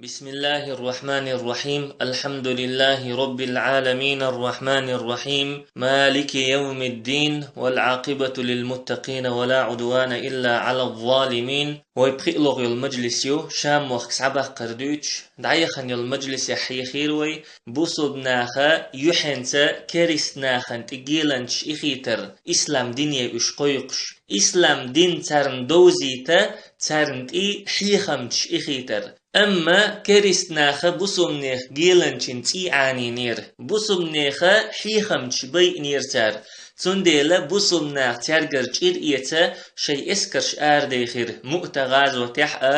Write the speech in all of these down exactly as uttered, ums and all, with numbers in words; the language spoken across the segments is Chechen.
بسم الله الرحمن الرحيم. الحمد لله رب العالمين. الرحمن الرحيم. مالك يوم الدين. والعاقبة للمتقين ولا عدوان إلا على الظالمين. Вай пхиълагӀа йола мажлис ю, Шам мохк схьабаккхар дуьйцуш, дӀаяхана йола мажлисехь хьехийра вай, бусулба наха юьхьенца керист нахана тӀе геланчаш ихийтар, ислам дине уьш кхойкхуш, ислам дин царна довзийта, царна тӀе хьехамчаш ихийтар. Амма керист наха бусулба нехан геланчин цӀий Ӏанийнера, бусулба нехан хьехамчаш байинера цара. Цундела бусулба наха цаьргара чӀир эца, шайн эскарш арадехира Муъта гӀазотехь а,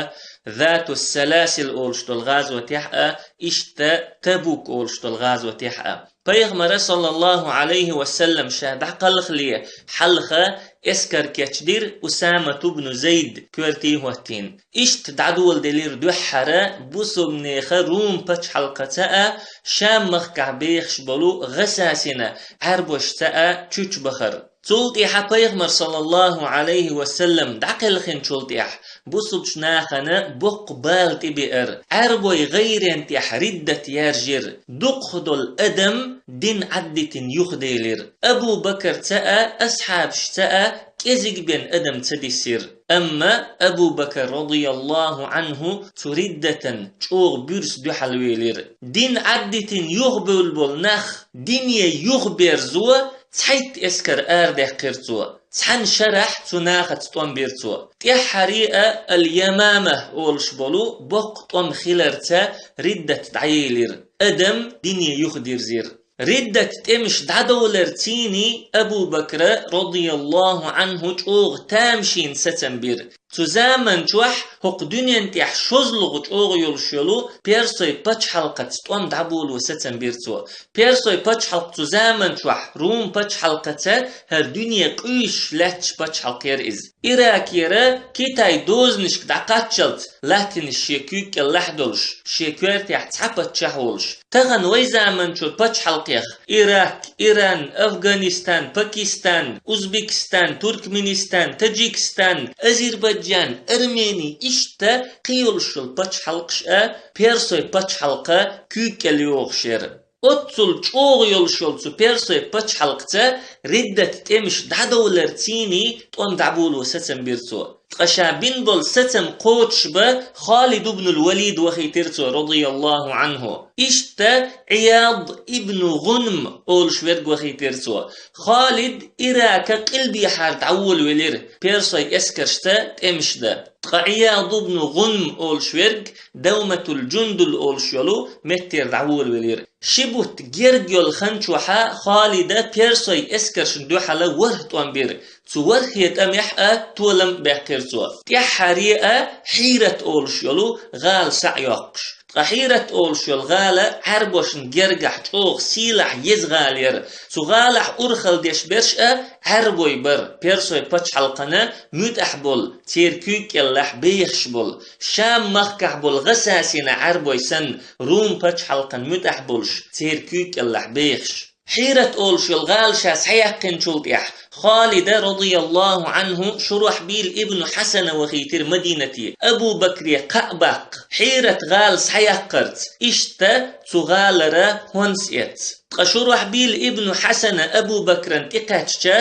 Зату Саласил олуш долу гӀазотехь а, иштта Табук олуш долу гӀазотехь а. Пайхамара, саллаллаху Ӏалайхи ва саллам, ша дӀакхалхале хьалха эскар кечдира Усамат ибн Зайд коьртий хӀоттийна. Иштта дӀадоладелира дуьххьара бусулба нехан Рум пачхьалкхаца а, Шам махкахь бехаш болу ГӀасасина Ӏаьрбошца а чучубахар. Цул тӀаьхьа Пайхамар, саллаллаху Ӏалайхи ва саллам, дӀакхелхинчул тӀаьхьа бусулбачу нахана боккха бала тӀебеара. Ӏаьрбой гӀайрен тӀехь риддат яржира. Дукхах долу адам дин Ӏаддитина юхаделира. Абу Бакарца а, асхьабашца а кӀезиг бен адам ца диссира. Амма Абу Бакар, радияллаху Ӏанху, цу риддатан чӀогӀа буьрса дуьхьалвелира. Дин Ӏаддитина юхабевлла болу нах дине юхаберзо, цхьайтта эскар арадаьккхира цо. Цхьана шарахь цу нахаца тӀом бира цо. ТӀаьххьаре а Ал-Ямама олуш болу боккха тӀом хиларца риддат дӀаелира. Адам дине юхадирзира. Риддат тӀемаш дӀадовларцийний Абу Бакра, радияллаху Ӏанху, чӀогӀа тамашийна сацам бира. Цу заман чохь хӀокху дуьнен тӀехь шозлагӀа чӀогӀа йолуш йолу Персой пачхьалкхаца тӀом дӀаболо сацам бира цо. Персой пачхьалкх цу заман чохь Рум пачхьалкхаца хӀара дуьне къуьйсуш лаьтташ пачхьалкх яра иза. Иракера Китай дозанашка дӀакхаччалц латтанаш шен куьйга кӀеллахь долуш, шен коьртехь цхьа паччахь волуш. Тахана вай заман чу пачхьалкхех Ирак, Иран, Афганистан, Пакистан, Узбекистан, Туркменистан, Таджикистан, Азербайджан, Армени, иштта кхин йолуш йолу пачхьалкхаш а Персой пачхьалкха куьйга кӀел йогӀуш яра. Оццул чӀогӀа йолуш йолу цу Персой пачхьалкхаца риддат тӀемаш дӀадовларцийний тӀом дӀаболо сацам бира цо. Ткъа ша бина болу сацам кхочушбан Халид ибн ал-Валид вахийтира цо, радияллаху Ӏанху. Иштта Ӏияд ибн ГӀунм олуш верг вахийтира цо. Халид Ирака къилбехьара дӀаволавелира, Персой эскаршца тӀемаш дан. Ткъа Ӏияд ибн ГӀунм олуш верг Давматул-Джундул олуш йолу меттера дӀаволавелира. Ши бутт герга йолу хан чохьа Халида Персой эскаршна дуьхьала ворхӀ тӀом бира. Цу ворхӀе тӀамехь а толам а баьккхира цо. ТӀаьххьаре а Хьират олуш йолу гӀала схьа а йоккхуш. Ткъа Хьират олуш йолу гӀала Ӏаьрбошна гергахь чӀогӀа сийлахь еза гӀала яра. Цу гӀалахь урхалла деш берш а Ӏаьрбой бара, Персой пачхьалкхана муьтӀахь болу, церан куьйга кӀеллахь бехаш болу. Шам махкахь болу ГӀасасина Ӏаьрбой санна, Рум пачхьалкхана муьтӀахь болуш, церан куьйга кӀеллахь бехаш. Хьират олуш йолу гӀала ша схьаяьккхинчул тӀаьхьа, Халида, радияллаху Ӏанху, Шурахьбил ибн Хьасана вахийтира Мадинате, Абу Бакре кхаъ баккха, Хьират гӀала схьаяккхарца, иштта цу гӀалара хӀонс эцна. Ткъа Шурахьбил ибн Хьасана Абу Бакран тӀекхаьчча,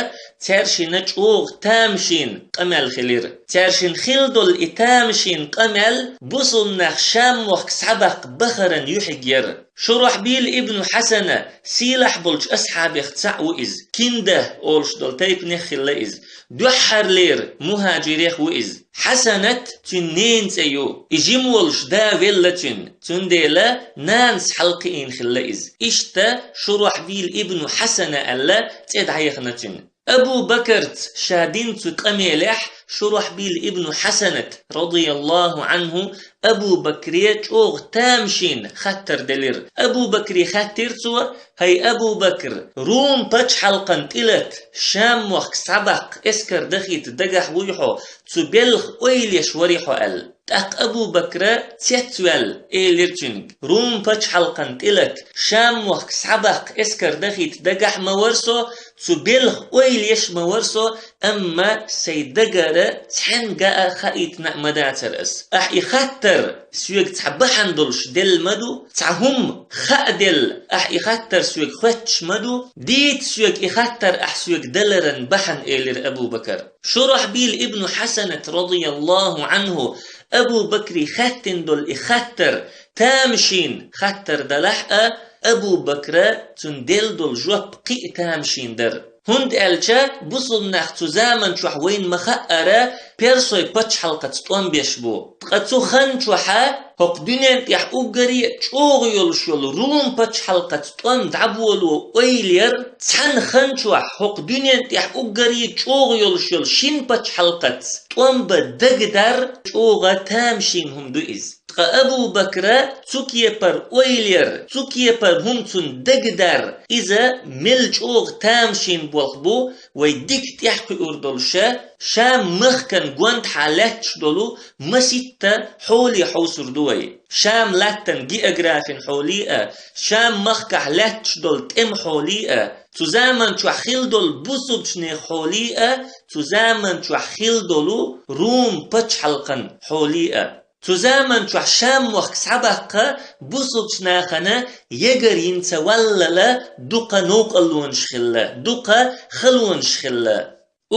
цаьршина чӀогӀа тамашийна къамел хилира. Цаьршина хилла долу и тамашийна къамел бусулнах Шам мохк схьабаккха бахаран юьхьиг яра. Шурахьбил ибн Хьасана сийлахь болчу асхьабех цхьаъ ву иза. Кинда олуш долу тайпанех хилла иза. Дуьххьарлера мухӀажирех ву иза. Хьасанат цуьнан ненан цӀе ю. И жима волуш да велла цуьнан. Цундела нанас хьалакхиийна хилла иза. Иштта Шурахьбил ибн Хьасана аьлла цӀе дӀаяхна цуьнан. Абу Бакарца ша динчу къамелехь Шурахьбил ибн Хьасанат, радияллаху Ӏанху, Абу Бакре чӀогӀа тамашийна хаттар делира. Абу Бакре хаьттира цо: «ХӀай Абу Бакр, Рум пачхьалкхан тӀелата, Шам мохк схьабаккха эскар дахийта дагахь вуй хьо, цу белхан ойла еш варий хьо?» – аьлла. ТӀаккха Абу Бакра цецваьлла, элира цуьнга: «Рум пачхьалкхан тӀелата, Шам-мохк схьабаккха эскар дахийта дагахь ма вара со, цу белхан ойла еш ма вара со, амма сайн дагара цхьаьнгга а хаийтина а ма дацара ас. Ахь и хаттар соьга цхьа бахьана долуш делла ма ду, цхьа хӀума хаа делла, ахь и хаттар соьга хоьттуш ма ду, дийца соьга и хаттар ахь соьга даларан бахьана», — элира Абу Бакар. Шурахьбил ибн Хьасанат, радияллаху Ӏанху, Абу Бакри хаьттина долу и хаттар тамашийна хаттар далахь а, Абу Бакра цунна делла долу жоп кхин а тамашийна дара. ХӀунда аьлча бусулба нах цу заман чохь, вайна ма-хаъара, персой пачхьалкхаца тӀом беш бу. Ткъа цу хан чохьа хӀокху дуьнен тӀехь уггаре а чӀогӀа йолуш йолу Рум пачхьалкхаца тӀом дӀаболо ойла яр, цхьана хан чохь хӀокху дуьнен тӀехь уггаре а чӀогӀа йолуш йолу шина пачхьалкхаца тӀом бан дагадар чӀогӀа тамашийна хӀума ду иза. Ткъа Абу Бакра цу кепара ойла яр, цу кепара хӀума цунна дагадар, иза мел чӀогӀа тамашийна болх бу, вай дика тӀаьхьакхуьур долуша, Шам-махкан гондахьа лаьтташ долу маситта хьоле хьовсур ду вай. Шам-латтан географин хьоле а, Шам-махкахь лаьтташ долу тӀеман хьоле а, цу заман чохь хилла долу бусулбачу нехан хьоле а, цу заман чохь хилла долу Рум пачхьалкхан хьоле а. Цу заман чохь Шам-мохк схьабаккха бусулбачу нахана ягар йина ца валлала дукха новкъарлонаш хилла, дукха халонаш хилла.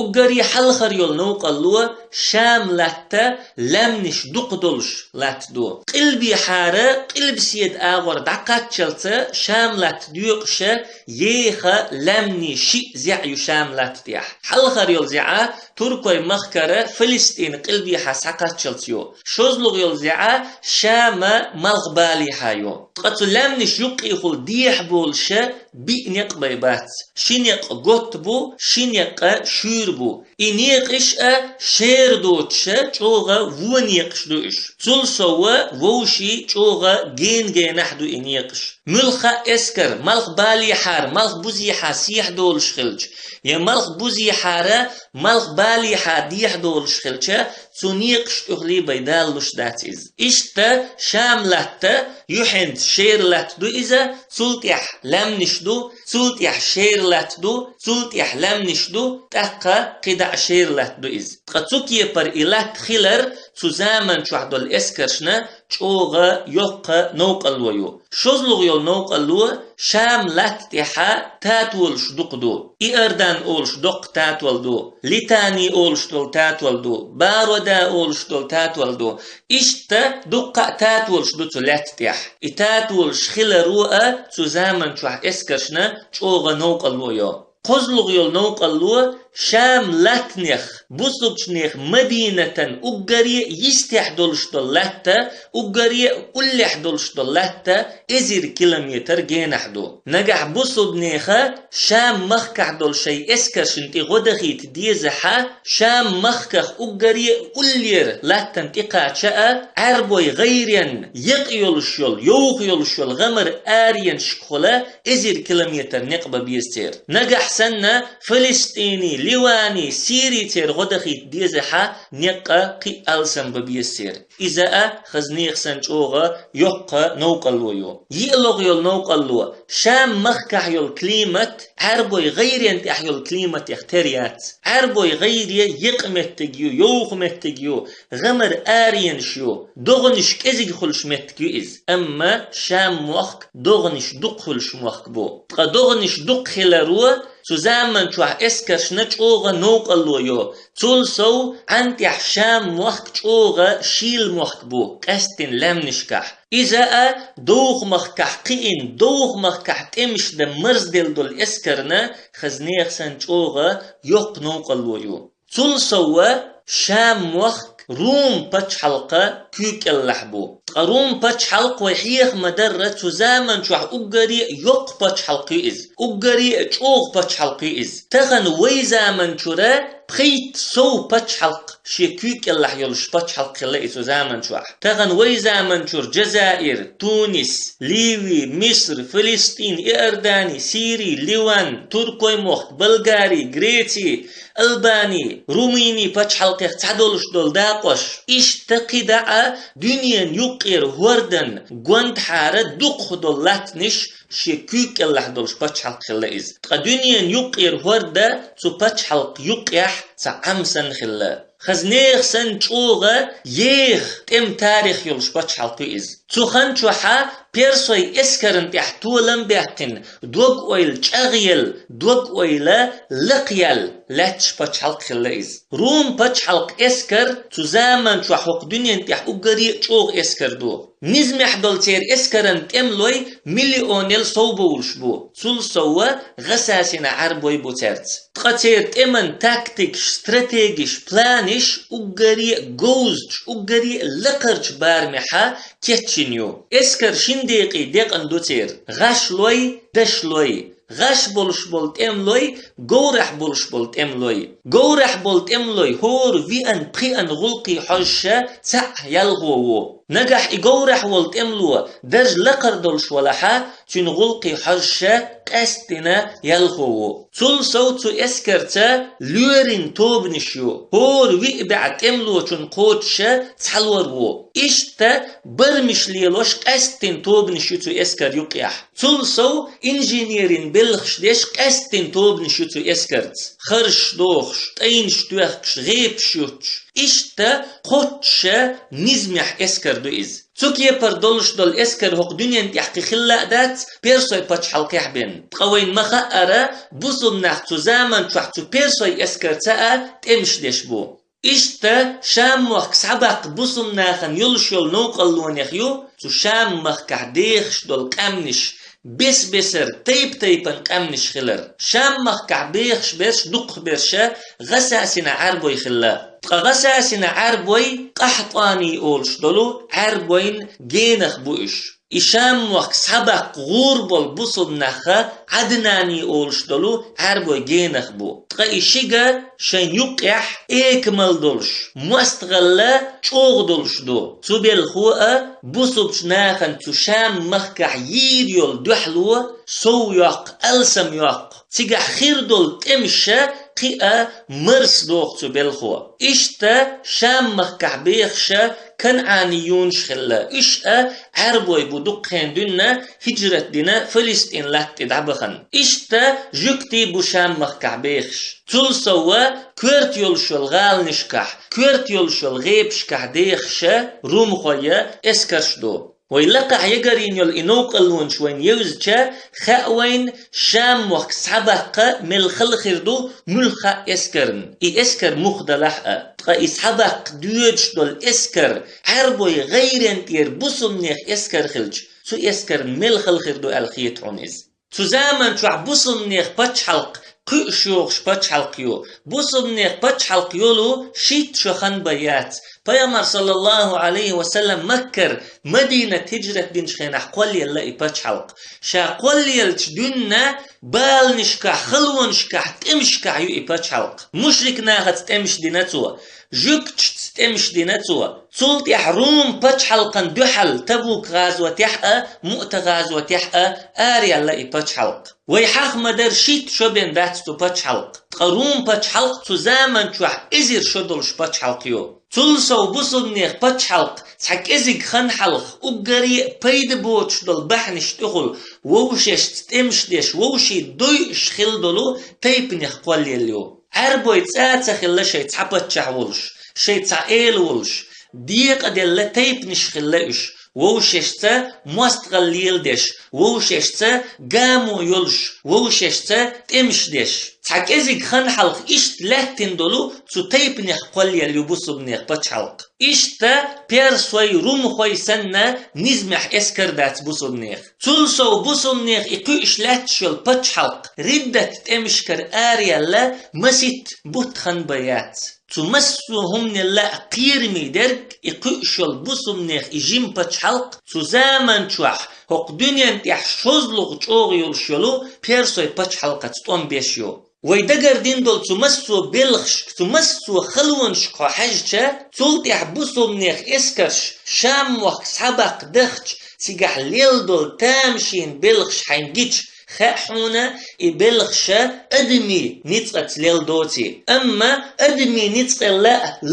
Уггаре хьалхара йолу новкъарло Шам-латта лаьмнаш дукха долуш латта ду. Къилбехьара къилбаседа агӀор дӀакхаччалца Шам-латта доькъуша еха лаьмнийн шиъ зӀе ю Шам-латта тӀехь. Хьалхара йолу зӀе Туркойн махкара Фалестин къилбехьа схьакхаччалц ю. ШозлагӀа йолу зӀе Шама малхбалехьа ю. Ткъа цу лаьмнаш юккъехула дехьа болуша биъ некъ бай бац. Ши некъ готта бу, ши некъ шуьйра бу. И некъаш а шера доцуша чӀогӀа вон некъаш ду уьш. Цул сов вовшийн чӀогӀа гена-генахь ду и некъаш. Муьлхха а эскар малхбалехьара малхбузехьа сехьа долуш хилча, я малхбузехьара малхбалехьа дехьа долуш хилча, цу некъаш тӀехула бай далалуш дац иза. Иштта Шам-латта юьхьанца шера латта ду иза, цул тӀаьхьа лаьмнаш ду, цул тӀаьхьа шера латта ду, цул тӀаьхьа лаьмнаш ду, тӀаккха кхидӀа а шера латта ду иза. Ткъа цу кепара и латта хилар цу заман чохь долу эскаршна чӀогӀа йоккха новкъарло ю. ШозлагӀа йолу новкъарло Шам-латта тӀехьа татолаш дукха ду. Иордан олуш доккха татол ду, Литани олуш долу татол ду, Барода олуш долу татол ду. Иштта дуккха а татолаш ду цу лаьтта тӀехь. И татолаш хиларо а цу заман чохь эскаршна чӀогӀа новкъарло йо. КхозлагӀа йолу новкъарло Шам-латтанех, бусулбачу нехан Мадинатан уггаре а йистехь долуш долу латта, уггаре а уллехь долуш долу латта эзар километр генахь ду. Нагахь бусулба неха Шам-махкахь долу шайн эскаршна тӀе гӀо дахийта дезахьа, Шам-махках уггаре а уллера латтана тӀекхача а, Ӏаьрбойн гӀайренна екъа йолуш йолу, йовха йолуш йолу гӀамар аренашкахула эзар километр некъ бан беза церан. Нагахь санна Фалестини, Ливани, Сири церан гӀо дахийта дезахьа, некъа кхин а алсам бан беза церан. Иза а хаза нехан санна чӀогӀа йоккха новкъарло ю. ЙиълагӀа йолу новкъарло, Шам-махкахь йолу климат Ӏаьрбойн гӀайрен тӀехь йолу климатех тера яц. Ӏаьрбойн гӀайре екъа меттиг ю, йовха меттиг ю, гӀамар аренаш ю, догӀанаш кӀезиг хуьлуш меттиг ю иза. Амма Шам-мохк догӀанаш дукха хуьлуш мохк бу. Ткъа догӀанаш дукха хиларо цу заман чохь эскаршна чӀогӀа новкъарло йо. Цул сов, Ӏан тӀехь Шам-мохк чӀогӀа шийла мохк бу, къаьсттина лаьмнашкахь. Иза а довха махкахь кхиъна, довха махкахь тӀемаш дан марзделла долу эскарна хаза нехан санна чӀогӀа йоккха новкъарло ю. Цул сов, Шам-мохк Рум пачхьалкхан куьйга кӀелахь бу. Ткъа Рум пачхьалкх вай хьеха ма-дарра, цу заман чохь уггаре а йоккха пачхьалкх ю иза, уггаре а чӀогӀа пачхьалкх ю иза. Тахана вай заман чура пхийтта сов пачхьалкх шен куьйга кӀелахь йолуш пачхьалкх хилла и цу заман чохь. Тахана вай заман чура Джазаир, Тунис, Ливи, Миср, Фалестин, Иордани, Сири, Ливан, Туркойн мохк, Болгари, Греци, Албани, Румыни пачхьалкхех цхьадолуш долу дакъош. Иштта кхидӀа а дуьненан юккъера хӀордан гондахьара дукхахдола латтанаш шен куьйга кӀелахь долуш пачхьалкх хилла иза. Ткъа дуьненан юккъера хӀорда цу пачхьалкх юккъехь цхьа Ӏам санна хилла. Хаза нехан санна чӀогӀа еха тӀеман тарих йолуш пачхьалкх ю иза. Цу хан чохьа персойн эскарна тӀехь толам баьккхина, дог-ойла чӀагӀъелла, дог-ойла лакхъяьлла лаьтташ пачхьалкх хилла иза. Рум пачхьалкх эскар цу заман чохь хӀокху дуьнен тӀехь уггаре а чӀогӀа эскар ду. Низамехь долу церан эскаран тӀемалой миллионел сов бовлуш бу, цул сов гӀасасина Ӏарбой бу цаьрца. Ткъа церан тӀеман тактикаш, стратегиш, планиш уггаре а говзачу, уггаре а лакхарчу барамехьа кечйина ю. Эскар шина декъий декъна ду церан: гӀашлой, дашлой. ГӀаш болуш болу тӀемалой, говрахь болуш болу тӀемалой. Говрахь болу тӀемалой хӀора виъан, пхиъан гӀуллакхе хьожуша цхьаъ ялхо ву. Нагахь и говрахь волу тӀемало дарж лакхара долуш валахьа, цуьнан гӀуллакхе хьожуша къаьсттина ялхо ву. Цул сов цу эскарца лоьрийн тобанаш ю, хӀора виъ бӀе тӀемалочунна кхочуша цхьалор ву. Иштта барамаш лелош къаьсттина тобанаш ю цу эскар юккъехь. Цул сов инженерийн белхаш деш къаьсттина тобанаш ю цу эскарца. Харш дохуш, тӀайнаш тоьхкуш, гӀепаш юттуш. Иштта кхоччуша низамехь эскар ду иза. Цу кепара долуш долу эскар хӀокху дуьнен тӀехь кхин хилла а дац, персой пачхьалкхехь бен. Ткъа вайна ма-хаъара, бусулба нах цу заман чохь цу персой эскарца а тӀемаш деш бу. Иштта Шам-мохк схьабаккха бусулба нахана йолуш йолу новкъаллонех ю цу Шам-махкахь дехаш долу къаьмнаш, бес-бесара, тайп-тайпана къаьмнаш хилар. Шам-махкахь бехаш берш дукхахберша гӀасасина Ӏарбой хилла. Ткъа гӀасасина Ӏарбой къахьтӀаний олуш долу Ӏарбойн генах бу уьш. И Шам-мохк схьабаккха гӀур болу бусулба нахха Ӏаднаний олуш долу Ӏарбой генах бу. Ткъа и шига шайн юккъехь экамал долуш, мостагӀалла чӀогӀа долуш ду. Цу белхо а бусулбачу нахана цу Шам-махкахь йийр йолу дуьхьало сов йоккху, алсам йоккху. Цигахь хир долу тӀемаша кхин а марс доху цу белхо. Иштта Шам-махкахь бехаша канӀани юнаш хилла. Уьш а Ӏарбой бу дуккха хенан дуьйна хиджрат дина Фалестин латта тӀе дӀабахана. Иштта жуьгтий бу Шам-махкахь бехаш. Цул сов коьрта йолуш йолу гӀаланашкахь, коьрта йолуш йолу гӀепашкахь дехаша румхойн эскарш ду. Вай лакхахь ягарйина йолу и новкъаллонаш вайна евзача, хаьа вайна Шам-мохк схьабаккха мел хала хир ду муьлхха а эскарна, и эскар муха далахь а. Ткъа и схьабаккха доьдуш долу эскар Ӏарбой гӀайрен тӀера бусулба нехан эскар хилча, цу эскарна мел хала хир ду аьлла хета хьуна иза. Цу заман чохь бусулба нехан пачхьалкх кхуьуш йогӀуш пачхьалкх ю. Бусулба нехан пачхьалкх йолу шийтта шо хан бан яц. Пайхамар, саллаллаху Ӏалайхи ва саллам, Маккара Мадинат хиджрат динчу хенахь кхоллаелла и пачхьалкх. Ша кхоллаелча дуьйна баланашкахь, халонашкахь, тӀемашкахь ю и пачхьалкх. Мушрик нахаца тӀемаш дина цо, жуьгташца тӀемаш дина цо. Цул тӀаьхьа Рум пачхьалкхана дуьхьал Табук гӀазотехь а, Муъта гӀазотехь а араяьлла и пачхьалкх. Вай хьаха ма-дарра шийтта шо бен дац цу пачхьалкх. Ткъа Рум пачхьалкх цу заман чохь эзар шо долуш пачхьалкх ю. Цул сов бусулба нехан пачхьалкх цхьа кӀезиг хан хьалха уггаре а пайда боцуш долу бахьанаш тӀехула вовшашца тӀемаш деш, вовшийн дойуш хилла долу тайпанех кхоллаелла ю. Ӏарбой цӀа а ца хилла шайн цхьа паччахь волуш, шайн цхьа эла волуш, декъаделла тайпанаш хилла уьш, вовшашца мостагӀалла леладеш, вовшашца гамо йолуш, вовшашца тӀемаш деш. Цхьа кӀезиг хан хьалха иштта лаьттина долу цу тайпанех кхоллаелла ю бусулба нехан пачхьалкх. Иштта персой, румхой санна низамехь эскар дац бусулба нехан. Цул сов бусулба нехан и кхуьуш лаьтташ йолу пачхьалкх риддат тӀемашкара араяьлла масийтта бутт хан бан яц. Цу массо а хӀуманал а кхераме дерг и кхуьуш йолу бусулба нехан и жима пачхьалкх цу заман чохь хӀокху дуьнен тӀехь шозлагӀа чӀогӀа йолуш йолу персой пачхьалкхаца тӀом беш ю. Вай дагардина долу цу массо а белхашка, цу массо а халонашка хьо хьаьжча, цул тӀаьхьа бусулба нехан эскарш Шам-мохк схьабаккха дахча, цигахь лелла долу тамашийна белхаш хьайна гича, Хаьа хьуна, и белхаш адамий ницкъаца лела доций. Амма адамий ницкъал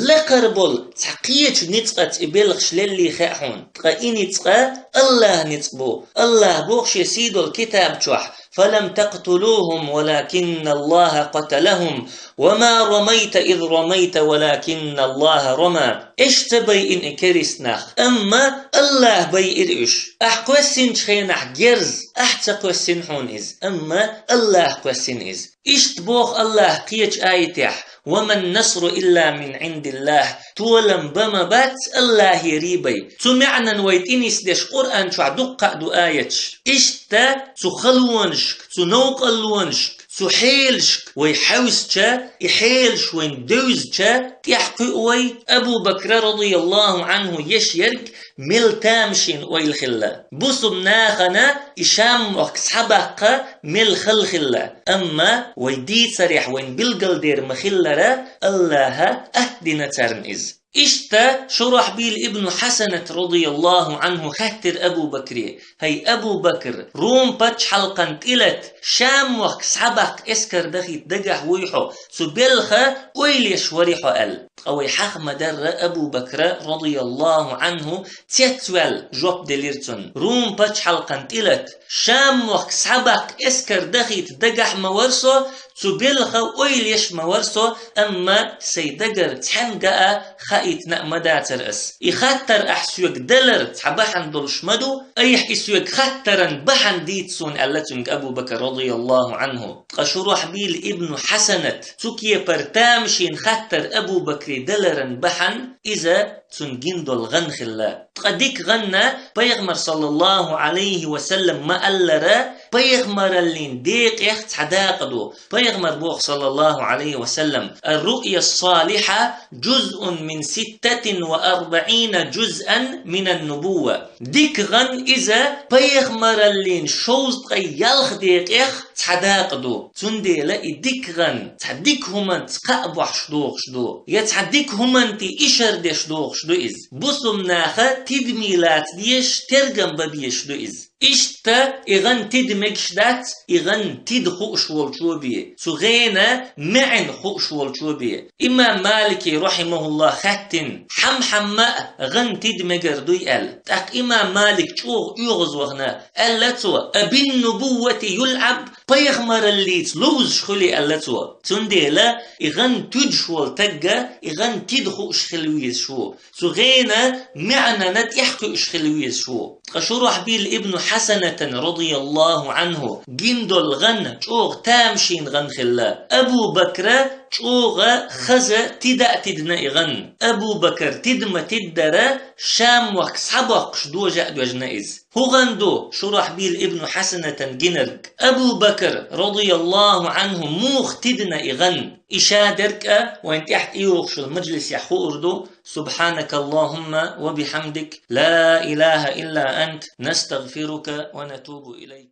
лакхара болу цхьа кхечу ницкъаца и белхаш леллий хаьа хьуна. Ткъа и ницкъ Аллахьан ницкъ бу. Аллахь боху шен сийдолу китаб чохь: «فلم تقتلوهم ولكن الله قتلهم وما رميت إذ رميت ولكن الله رمى». Аш ца байина и керист нах, амма Аллахь байира уьш. Ахь кхоьссинчу хенахь герз, ахь ца кхоьссина хьуна иза, амма Аллахь кхоьссина иза. Иштта боху Аллахь кхечу аятехь: «وما النصر إلا من عند الله». Толам бан ма бац Аллахьера бен. Цу маьӀнан вай тӀе нисдеш Къуръан чохь дуккха а ду аяташ. Иштта цу халонашка, цу новкъарлонашка, цу хьелашка вай хьаьвсича, и хьелаш вайна девзича, тӀаьхьакхуьу вай Абу Бакра, радияллаху Ӏанху, еш ерг мел тамашийна ойла хилла. Бусулба нахана и Шам-мохк схьабаккха мел хала хилла. Амма вай дийцарехь вайна билгалдер ма-хиллара, Аллахьа атта дина царна иза. Иштта Шурахьбил ибн Хьасанат, радияллаху Ӏанху, хаьттира Абу Бакре: «ХӀай Абу Бакр, Рум пачхьалкхан тӀелата, Шам-мохк схьабаккха эскар дахийта дагахь вуй хьо, цу белхан ойла еш варий хьо?» – аьлла. Ткъа вай хьаха ма-дарра, Абу Бакра, радияллаху Ӏанху, цецваьлла жоп делира цунна: «Рум пачхьалкхан тӀелата, Шам-мохк схьабаккха эскар дахийта дагахь ма вара со, цу белхан ойла еш ма вара со, амма сайн дагара цхьаьнгга а хаийтина а ма дацара ас. И хаттар ахь соьга далар цхьа бахьана долуш ма ду, айхьа и соьга хаттаран бахьана дийца суна», – аьлла цуьнга Абу Бакр, радияллаху Ӏанху. Ткъа Шурахьбил ибн Хьасанат цу кепара тамашийна хаттар Абу Бакре даларан бахьана иза цунна гина долу гӀан хилла. Ткъа дика гӀан, Пайхамар, саллаллаху Ӏалайхи ва саллам, ма-аллара, пайхамараллин декъех цхьа дакъа ду. Пайхамар боху, саллаллаху Ӏалайхи ва саллам: «الرؤيا الصالحة جزء من ستة وأربعين جزءا من النبوة». Дика гӀан иза пайхамараллин шовзткъе ялх декъех цхьа дакъа ду. Цундела и дика гӀан цхьа дика хӀуманца кхаъ бохьуш дохуш ду, я цхьа дика хӀуманна тӀе ишар деш дохуш ду иза. Бусулба наха тидаме лаца дезаш, тергам бан безаш ду иза. Иштта и гӀан тида мегаш дац, и гӀан тида хууш волчо бен, цу гӀенан маьӀна хууш волчо бен. Имам Малике, рахьимахуллахӀ, хаьттина: «Хьан-хьамма а гӀан тида мегар дуй?» – аьлла. ТӀаккха имам Малик чӀогӀа оьгӀазвахана, аьлла цо: «أبالنبوة يلعب», пайхамараллица ловзуш хуьлий, аьлла цо. Цундела и гӀан туьдуш волу тагга и гӀан тида хууш хила везаш ву. Цу гӀенан маьӀнана тӀаьхьакхуьуш хила везаш ву. Ткъа Шурахьбил ибн Хьасанатан, радияллаху Ӏанху, гина долу гӀан чӀогӀа тамашийна гӀан хилла. Абу Бакра чӀогӀа хаза тида а тидина и гӀан. Абу Бакр тида ма-тиддара, Шам-мохк схьабоккхуш дожа а доьжна иза. ХӀун гӀан ду Шурахьбил ибн Хьасанатан гинарг? Абу Бакр, радияллаху Ӏанху, муха тидина и гӀан? И шадерг а вайн тӀаьхьа тӀейогӀуш йолу мажлисехь хуур ду. سبحانك اللهم وبحمدك، لا إله إلا أنت، نستغفرك ونتوب إليك.